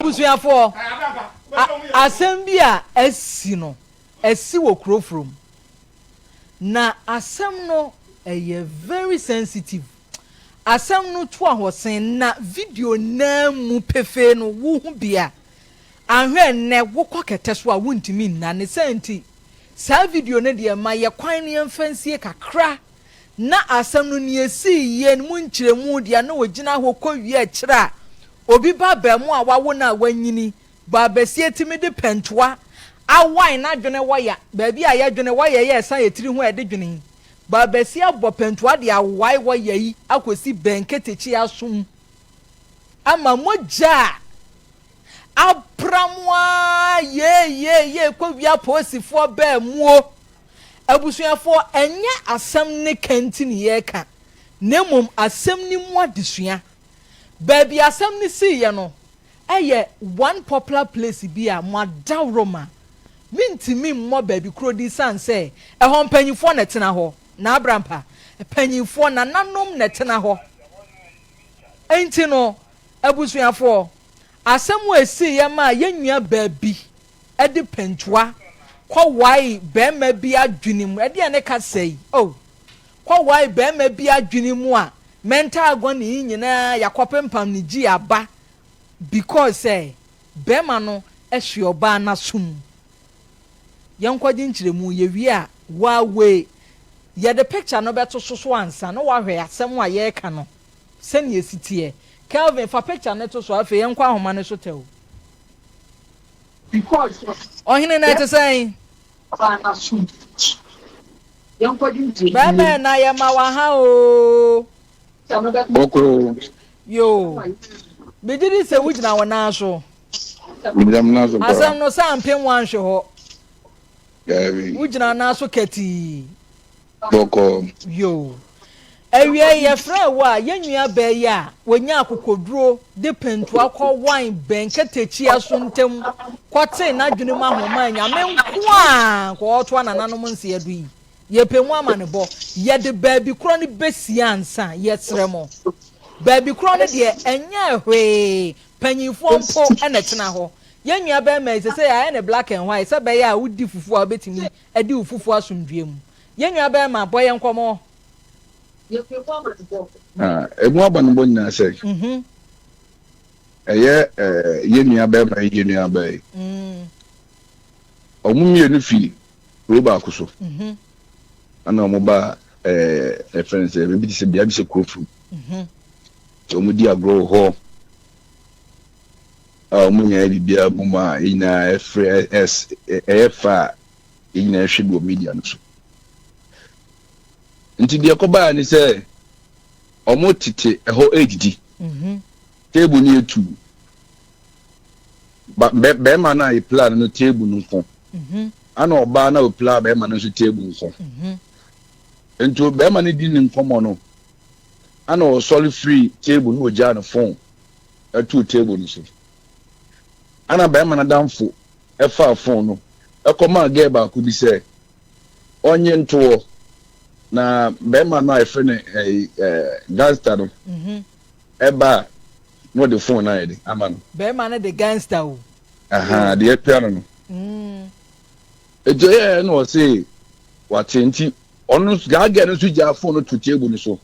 Abusuafoɔ, asɛm bi a asi no, asi wɔ kuro from. Na asɛm no ɛyɛ very sensitive. Asɛm no to ahɔsen na video naa mu pefee no wohu bi a, ahwɛ nnɛ wokɔ kɛtɛ so a wontumi nna ne sɛ nti saa video no deɛ ma yɛ kwan no yɛmfa nsie kakra na asɛm no nea esii yie no mu nkyerɛmu deɛ na ogyina hɔ kɔ wie akyerɛ a obi ba baamu a wawo no a wanyini baabasie tumi de pɛntoa awae n'adwene wɔya baabi a yɛdwene wɔyɛ yɛ ɛsan yɛ tiri ho a yɛde dwene yi baabasie abɔ pɛntoa de awae wɔya yi akɔsi bɛn ketekyi asom ama mogya a apramoa yeeyeye kɔ wia polisifoɔ bɛɛ muo. Abusuafoɔ, ɛnyɛ asɛm ne ka nti ne yɛreka, na mmom asɛm no mu adesua. Baabi asɛm no siiɛ no, ɛyɛ one popular place bi a mo adaworoma mentumi mmɔ baabi kuro di san sɛ ɛhɔ mpanyinfoɔ na ɛtena hɔ na abrampa mpanyinfoɔ nananom na ɛtena hɔ. Nti no, abusuafoɔ, asɛm a esiiɛ ma yɛn nua baabi ɛde pɛntoa kɔwae bɛrima bi adwene mu, ɛdeɛ ne kasa yi oh, kɔwae bɛrima bi adwene mu a mental agony yi nyinaa yakɔpempam ne gyi aba because sɛ bɛrima no ɛhwe ɔbaa n'asom. Yɛnkɔgye nkyerɛmu yɛwie a waawe yɛde picture no bɛto so so ansa na wahwɛ asɛm a yɛreka no sɛnea esi teɛ. Kelvin, fa picture no to so. Afei yɛnkɔ ahoma no so tɛw. Ɔhene na ɛte sɛn? Bɛrima na yɛma wa ha o. Bɔkɔ. Yo, megye di sɛ wogyina wɔn nan so. Megyina me nan so paa. Asɛm no sɛ ampem wanhwɛ hɔ. Daabi. Wogyina nan so kɛtii. Bɔkɔ. Yo, awie yɛfrɛ wo a yɛn nua bɛɛ yi a wonya akokoduro de pentoa kɔ wan bɛn ketekyi so ntam kɔtee n'adwene mu ahoma Nyame nko a kɔɔtoa nananom nseɛ do yi, yɛpɛ mu ama ne bɔ. Yɛde baabi korɔ no bɛsi ansa. Yɛsrɛ mo, baabi korɔ no deɛ ɛnyɛ hwee, panyinfoɔ mpo ɛna ɛtena hɔ. Yɛn nua bɛrima yi sɛ sɛ yɛayɛ ne black and white sɛ bɛyɛ a wodi fufuo a wobɛtumi adi wo fufuo asomdue mu. Yɛn nua bɛrima, bɔ yɛn nkɔmɔ. Emu aba no bɔ nyinaa sɛ ɛyɛ yɛn nua bɛrima yi, yɛn nua bɛɛ yi, ɔmo mmienu fi kuro baako so ɛna ɔmo ba ɛfɛn sɛ ebi te sɛ bea bi sɛ kuro furu nti ɔmo di agorɔ wɔ hɔ a ɔmo nyinaa biribiara bɔ mu a yɛn nyinaa ɛfrɛ ɛs ɛyɛ fa a yɛn nyinaa ɛhwɛ bi wɔ media no so. Nti deɛ kɔbaa ne sɛ ɔmo tete ɛhɔ ɛredidi, table no yɛ tu ba bɛ bɛrima no a yɛ pla no table no nko ana ɔbaa no a ɔpla bɛrima no nso table nko. Nti bɛrima no di ne nkɔmɔ no ana ɔsɔre firi table no, ɔgyaa ne phone ɛtoo table no so ana bɛrima no adamfo ɛfaa phone no ɛkɔmaa girl baako bi sɛ ɔnye ntoɔ na bɛrima no a yɛfrɛ no ɛɛ ɛɛ gangster no ɛba a na ɔde phone no ayɛ de ama no. Bɛrima no de gangster o. Aha deɛ ɛpia no. Etu ɛyɛ na ɔse wate nti ɔno gaa girl no nso gyaa phone no to table no so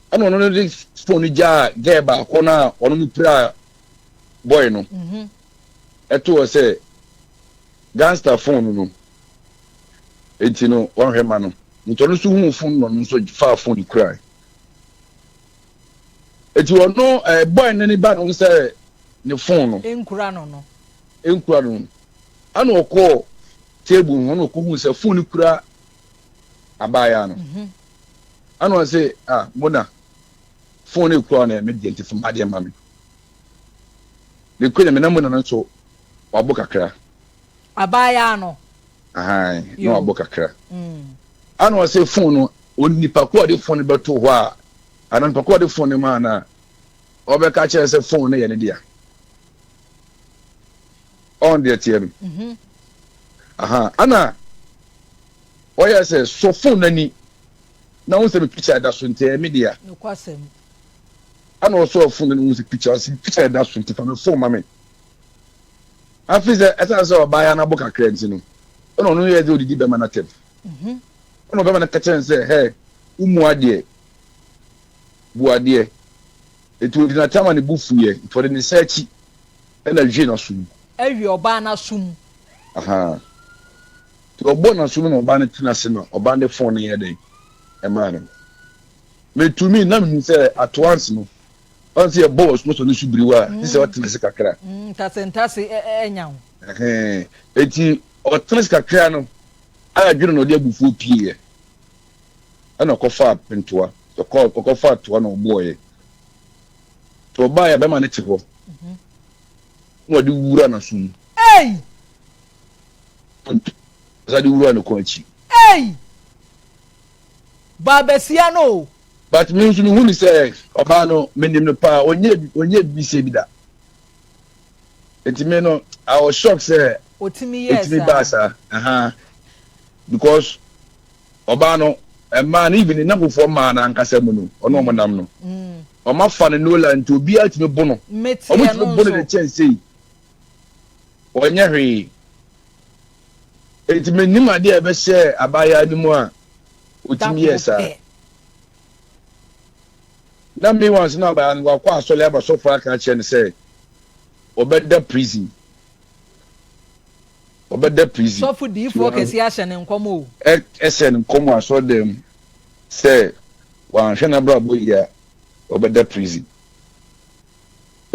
ɛna ɔno no de phone no gyaa girl baako no a ɔno no pira boy no ɛto hɔ sɛ gangster phone no eti no wɔnhwɛ ma no. Nti ɔno nso hu phone no, ɔno nso faa phone kura eti ɔno boy no ne ba no sɛ ne phone no nkura no. Nkura no ɛna ɔkɔɔ table ho na ɔkɔhu sɛ phone no kura abaayewa no ɛna ɔsɛ, "Ah, mona phone no ekura no ɛmɛ deɛ nti fama adeɛ ma me ne kura me." Na mona no nso wabɔ kakra. Abaayewa no. Ahan na wabɔ kakra ɛna ɔsɛ phone no onipa ko a ɔde phone no bɛto hɔ a ana nipa ko a ɔde phone no maa na ɔbɛka kyerɛ sɛ phone no yɛ ne dea. Ɔn deɛ teɛ no aha ana ɔyɛ sɛ sɔ phone n'ani na wɔn sɛ mi picture da so nti ɛyɛ mi dea. Nokwasɛm. Ɛna Ana ɔsɔɔ phone no na ohun sɛ picture, ɔse picture ɛda so nti fa me phone ma me. Afei sɛ ɛsan sɛ ɔbaa yi anabo kakra nti no, ɛna ɔno yɛ sɛ odidi bɛma no atɛm. Mhm. Ɛna ɔbɛma no ka kyerɛ no sɛ, hɛ, wo mu adeɛ, bu adeɛ. Nti odi n'atɛm a ne bo fuiɛ, nti ɔde ne nsa akyi ɛna hwie n'aso mu. Awie ɔbaa n'aso mu. Ahaa. Nti ɔbɔɔ n'aso mu na ɔbaa no tena ase na ɔbaa no de phone no yɛ dɛn ɛmaa no. Metumi na menim sɛ at once no, ɔn sɛ yɛbɔ wɔ sumɔsɔ no so biriw a, gye sɛ ɔtena ase kakra. Ntase ntase anya wo. Ɛhɛn, eti ɔtena ase kakra no, a adwene na ɔde abufuo pieeɛ. Ɛna ɔkɔfaa pentoa, ɔkɔ ɔkɔfaa toa na ɔbɔɔeɛ. Nti ɔbaeɛ a bɛrima no te hɔ, na ɔde wura n'aso mu. Ei! Ɔsan de wura ne kɔn akyi. Ei! Baa basia no o. But me nso me hu no sɛ ɔbaa no me nim no paa ɔnyɛ ɔnyɛ biribi sei bi da nti me no I was shocked sɛ Otumi yɛɛ ɛtumi baa saa. saa ahaa because ɔbaa no mmaa no even ne nnamfofoɔ mmaa no ankasa mu no ɔne wɔn nam no wɔn afa no nola nti obiara tumi bo no Mete wɔn ɛno tumi bo no nso. de kyɛn sei ɔnyɛ hwee. Enti mennim adeɛ a ɛbɛhyɛɛ abaayewa no mu a ɔtumi yɛɛ saa. Na meanwhile nso na abaayewa no wakɔ asɔre aba sɔfo aka akyerɛ no sɛ ɔbɛda prison. Ɔbɛda prison. Sɔfo diifoɔ kɛseɛ ahyɛ ne nkɔm o. Ɛhyɛ no nkɔm wɔ asɔre dan mu sɛ wanhwɛ n'abrabɔ yie a ɔbɛda prison.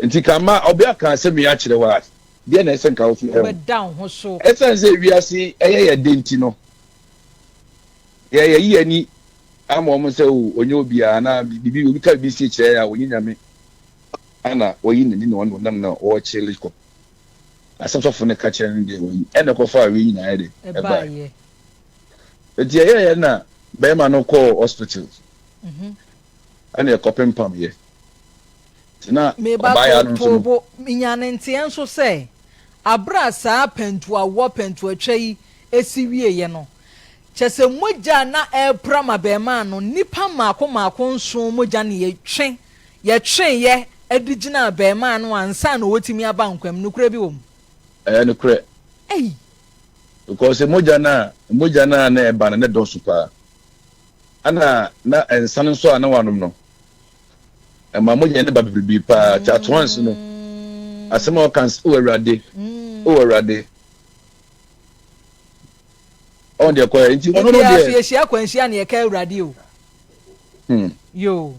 Nti ka ma ɔbea ka asɛm yi akyerɛ wo a, deɛ na ɛsɛ nka wo so yɛ ho? Wobɛda wo ho so. Ɛsiane sɛ wiase yi ɛyɛ yɛ dɛ nti no, yɛ yɛyi yɛn ani ama wɔn sɛ o ɔnyɛ obiara anaa biribi obi ka biribi sie kyerɛ yɛ a ɔnyɛ nyame ana ɔyi n'ani na ɔne ɔnam na ɔrekyele kɔ. Asɛm sɔfo no ka kyerɛ no deɛ ɔyi ɛna ɛkɔfaa wei nyinaa yɛ de ɛbaeɛ. Ɛbaeɛ. Enti ɛyɛeɛ na bɛrima no kɔɔ hospital ɛna ɛkɔpempamyɛ. Nti na Me ba ɔbaayaa no nso too no. bo nya ne nteɛ nso sɛ, bere a saa pɛntuawoɔ pɛntuatwa yi si wieeɛ no, kyerɛ sɛ mogya a na ɛrepram abarimaa no, nnipa mmaako mmaako nson mogya na yɛtwe, yɛtweeɛ de gyinaa abarimaa no ansa na ɔretumi aba nkwa mu. Nokorɛ bi wɔ mu? Ɛyɛ nokorɛ. Ei! Because mogya no a, mogya no a na ɛba no, na ɛdɔɔso paa. Ɛna na nsa no nso a na wanom no, ɛma mogya no ba bebrebe paa. Nti at once no, asɛm a ɔka sɛ, O Awurade, O Awurade. Ɔn deɛ kɔɛ. Nti ɔno no Ebiara deɛ. so yɛhyia akwanhyia na yɛka Awurade o. Hmm. Yoo.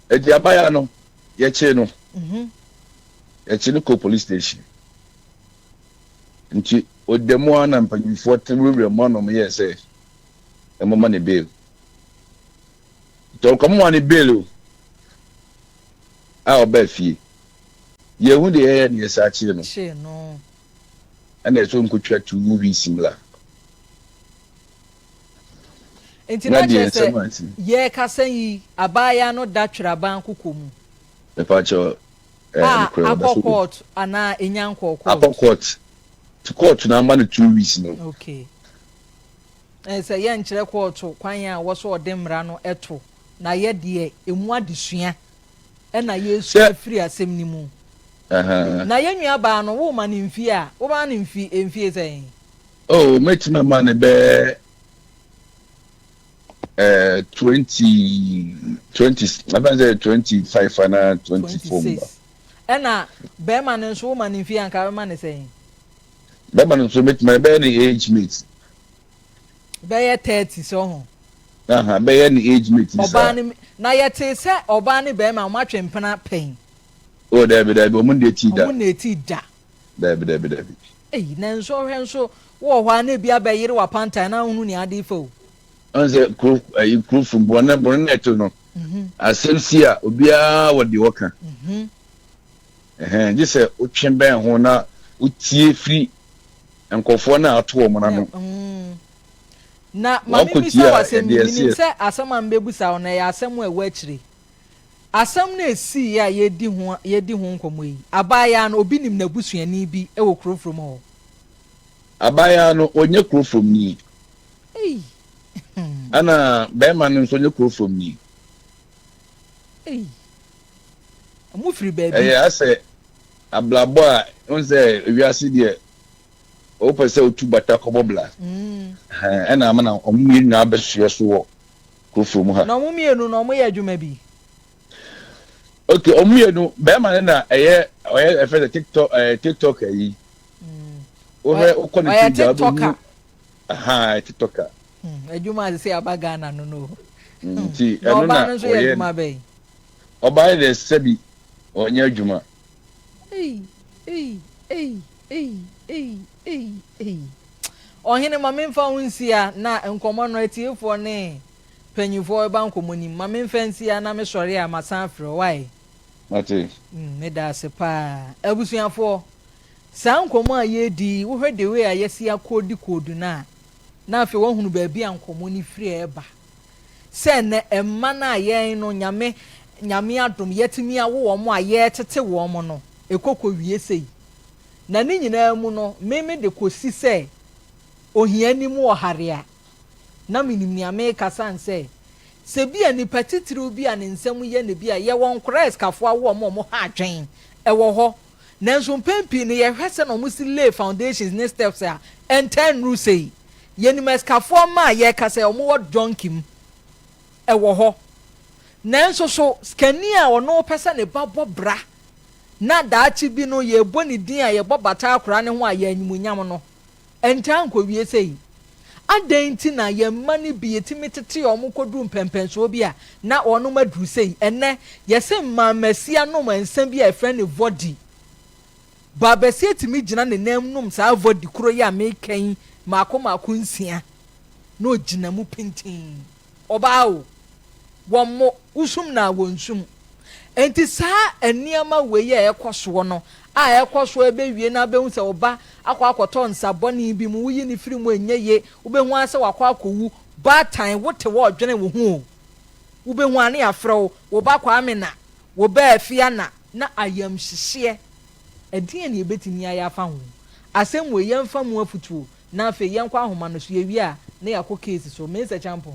Nti abaayewa no, yɛkyee no. Yɛkyee no kɔɔ police station. Nti ɔda mu ara na mpanyinfoɔ te wurawura mu anom yɛɛ sɛ ɛmɔma ne bail. Nti ɔkɔmoma ne bail o a ɔbaa fie. Yɛhu deɛ yɛyɛ ne yɛsa kyee no. Kyee no. Ɛna ɛsɛ ɔnkɔtwa 2 weeks mmla. Nti Na na deɛ kyerɛ sɛ nsɛm ansi. yɛrekasa yi abaayewa no da tweraban kokɔ mu. Mepa kyɛw ɛɛ A nokorɛ ɔda akɔ so. court anaa enya nkɔɔ Akɔ court? court. Ti court na ama no 2 weeks no. Okay. Sɛ yɛnkyerɛ kɔɔto kwan a wɔsɔ ɔde mmara no to na yɛ deɛ emu adesua ɛna yɛsua Sɛ firi asɛm no mu. ɛhɛn. Na yɛn nua baa no woma ne mfie a wobaa ne mfi mfie sɛn? Oh, mɛtumi ama ne bɛɛ 20 20 aban sɛ 25 anaa 24 mu ba. 26. Ɛna bɛrima no nso woma ne mfie anka bɛma ne sɛn? Bɛrima no nso mɛtumi bɛyɛ ne age mate. Bɛyɛ 30 sɛ ɔho. Aha, bɛyɛ ne age mate ni Ɔbaa saa. no na yɛte sɛ ɔbaa ne bɛrima wɔn atwe mpena pɛn. Oh, dabi dabi, ɔmo de ti da. Wɔn na eti da. Dabi dabi dabi. Eyi na nso ɔhwɛ nso wɔ hɔ a na ebi abɛyere w'apantan na ahunu nea ade fa o. Ɔn sɛ kuro ɛyi kuro fam bɔnɛ bɔnɛ na ɛto no. Asɛm si a obiara wɔ deɛ ɔka. Ɛhɛn gye sɛ wotwe bɛn ho na wotie firi nkurɔfoɔ no a ato wɔn ano. Na maame Wakɔ misa tie wɔ a asɛm bi ɛdeɛ menim ɛseɛ. sɛ asɛm a mbɛbusa wo no ɛyɛ asɛm a ɛwɔ akyire. Asɛm no esii a yɛdi ho yɛdi ho nkɔmmɔ yi abaayewa no obi nim n'abusuani bi wɔ kuro from hɔ. Abaayewa no ɔnyɛ kuro from ni. Ei. Ɛna bɛrima no nso ɔnyɛ kuro from ni. Ei. Ɔmo firi baabi. Ɛyɛ asɛ abrabɔ a n sɛ ewiase deɛ wopɛ sɛ wotu bata kɔbɔ bla. Ɛna ama na ɔmo mmienu nyinaa abɛsoɛ so wɔ kurofo mu ha. Na ɔmo mmienu na ɔmo yɛ adwuma bi? Ok, ɔmo mmienu, bɛrima no na ɛyɛ ɔyɛ ɛfɛ sɛ TikTok, TikTok ayi. Wohwɛ, wokɔ ne Ɔyɛ page a TikToker. wobɛhu aha TikToker. Adwuma a sɛ aba Ghana no. Nti Na ɛno ɔbaa na no nso yɛ ɔyɛ adwuma bɛyi? Ɔbaa yɛ dɛ sɛbi ɔnyɛ adwuma. Ei, ei, ei, ei, ei, ei, ei! Ɔhene, ma memfa wo nsia na nkɔmmɔ no atiefoɔ ne mpanyinfoɔ ɛba nkɔmmɔ nim. Ma memfa nsia na mesɔre a masan afrɛ wo wae. Mate. Meda ase paa. Abusuafoɔ, saa nkɔmmɔ a yɛredi, wohwɛ the way a yɛsi akɔdi koodu no a, na afei woahunu baabi a nkɔmmɔ no firi ɛreba. Sɛ nnɛ mma no a yɛn no Nyame adom yɛtumi awo wɔn a yɛretete wɔn no, ɛkɔkɔ wie sei. Na ne nyinaa mu no, me de kɔsi sɛ ohia nim wɔ hare a, na menim nea meka san sɛ bi a nipa titiriw bi a ne nsɛm yɛ ne bi a yɛwɔ nkora asikafoɔ awo wɔn a wɔn ha adwen ɛwɔ hɔ, nanso mpɛn pii no yɛhwɛ sɛ na wɔn si lay foundations ne steps a ɛntɛn nuru sei. Yɛnim asikafoɔ mma a yɛreka sɛ wɔn wɔ junkie mu ɛwɔ hɔ, nanso so sikani a ɔno pɛ sɛ ne ba bɔ bra na daakye bi no yɛbɔ ne din a yɛbɔ bata akora ne ho a yɛ animuonyam no ɛntaa nkɔwie sɛ yi. Adan nti na yɛn mma no bi yɛtumi tete wɔn kɔduru mpɛmpɛnsoɔ bi a na wɔn aduru sɛ yi? Ɛnɛ yɛsɛ mmaamasia nom nsa bi a yɛfrɛ no vɔdi. Baabasia tumi gyina ne nan nom saa vɔdi koro yi a meka yi maako maako nsia na ogyina mu pintin. Ɔbaa o, wɔn mo wosum na wɔn sum. Nti saa nneɛma wei a ɛkɔ soɔ no a ɛkɔ soɔ ɛbɛwie na abɛhu sɛ ɔba akɔ akɔtɔ nsa bɔne bi mu, woyi ne firi mu ɛnyɛ yie, wobɛhu asɛ wakɔ akɔwu. Baatan wote hɔ ɔdwene wo ho o, wobɛhu ane afrɛ wo, wo ba Kwame na wo ba Afia na ayamhyehyeɛ. Ɛdeɛn na yɛbɛtumi ayɛ afa ho asɛm wei? Yɛmfa mu afutuo na afei yɛnkɔ ahoma no so. Yɛwie a na yɛakɔ case so. Mensɛ Kyampɔn.